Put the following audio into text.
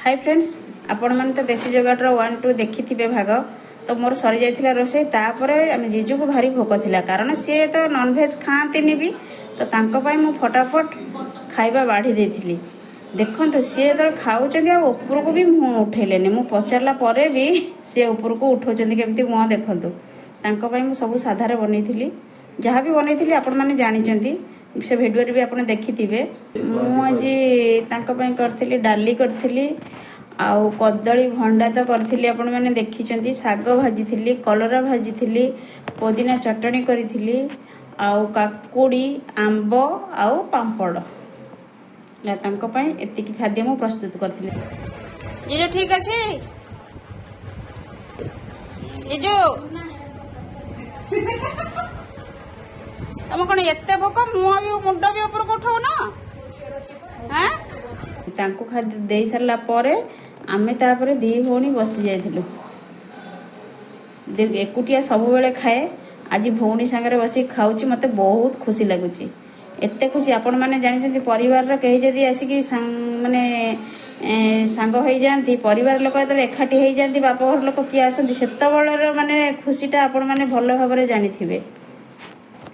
High friends, ଆପଣମାନେ ତ ଦେଶୀ ଯୋଗାଡ଼ର 1 2 ଦେଖିଥିବେ ଭାଗ। ତ ମୋର ସରିଯାଇଥିଲା ରୋଷେଇ। ତାପରେ ଆମେ ଜିଜୁକୁ ଭାରି ଭୋକ ଥିଲା, କାରଣ ସିଏ ତ ନନଭେଜ୍ ଖାଆନ୍ତିନି ବି। ତ ତାଙ୍କ ପାଇଁ ମୁଁ ଫଟାଫଟ ଖାଇବା ବାଢ଼ି ଦେଇଥିଲି। ଦେଖନ୍ତୁ, ସିଏ ଯେତେବେଳେ ଖାଉଛନ୍ତି ଆଉ ଉପରକୁ ବି ମୁହଁ ଉଠେଇଲେନି। ମୁଁ ପଚାରିଲା ପରେ ବି ସିଏ ଉପରକୁ ଉଠଉଛନ୍ତି କେମିତି ମୁହଁ ଦେଖନ୍ତୁ। ତାଙ୍କ ପାଇଁ ମୁଁ ସବୁ ସାଧାରେ ବନେଇଥିଲି। ଯାହା ବି ବନେଇଥିଲି ଆପଣମାନେ ଜାଣିଛନ୍ତି, ସେ ଭିଡ଼ିଓରେ ବି ଆପଣ ଦେଖିଥିବେ। ମୁଁ ଆଜି ତାଙ୍କ ପାଇଁ କରିଥିଲି ଡାଲି କରିଥିଲି, ଆଉ କଦଳୀ ଭଣ୍ଡା ତ କରିଥିଲି, ଆପଣମାନେ ଦେଖିଛନ୍ତି। ଶାଗ ଭାଜିଥିଲି, କଲରା ଭାଜିଥିଲି, ପୋଦିନା ଚଟଣି କରିଥିଲି, ଆଉ କାକୁଡ଼ି, ଆମ୍ବ ଆଉ ପାମ୍ପଡ଼। ହେଲା, ତାଙ୍କ ପାଇଁ ଏତିକି ଖାଦ୍ୟ ମୁଁ ପ୍ରସ୍ତୁତ କରିଥିଲି। ଜିଜୁ, ଠିକ ଅଛି ଜିଜୁ? ତମ କଣ ଏତେ ଭୋକ? ମୁହଁ ବି ମୁଣ୍ଡ ବି ଉପରକୁ ଉଠଉନ। ତାଙ୍କୁ ଖାଦ୍ୟ ଦେଇ ସାରିଲା ପରେ ଆମେ ତାପରେ ଦି ଭଉଣୀ ବସି ଯାଇଥିଲୁ। ଏକୁଟିଆ ସବୁବେଳେ ଖାଏ, ଆଜି ଭଉଣୀ ସାଙ୍ଗରେ ବସିକି ଖାଉଛି, ମୋତେ ବହୁତ ଖୁସି ଲାଗୁଛି। ଏତେ ଖୁସି, ଆପଣମାନେ ଜାଣିଛନ୍ତି, ପରିବାରର କେହି ଯଦି ଆସିକି ମାନେ ସାଙ୍ଗ ହେଇଯାଆନ୍ତି, ପରିବାର ଲୋକ ଯେତେବେଳେ ଏକାଠି ହେଇଯାଆନ୍ତି, ବାପଘର ଲୋକ କିଏ ଆସନ୍ତି, ସେତେବେଳର ମାନେ ଖୁସିଟା ଆପଣମାନେ ଭଲ ଭାବରେ ଜାଣିଥିବେ।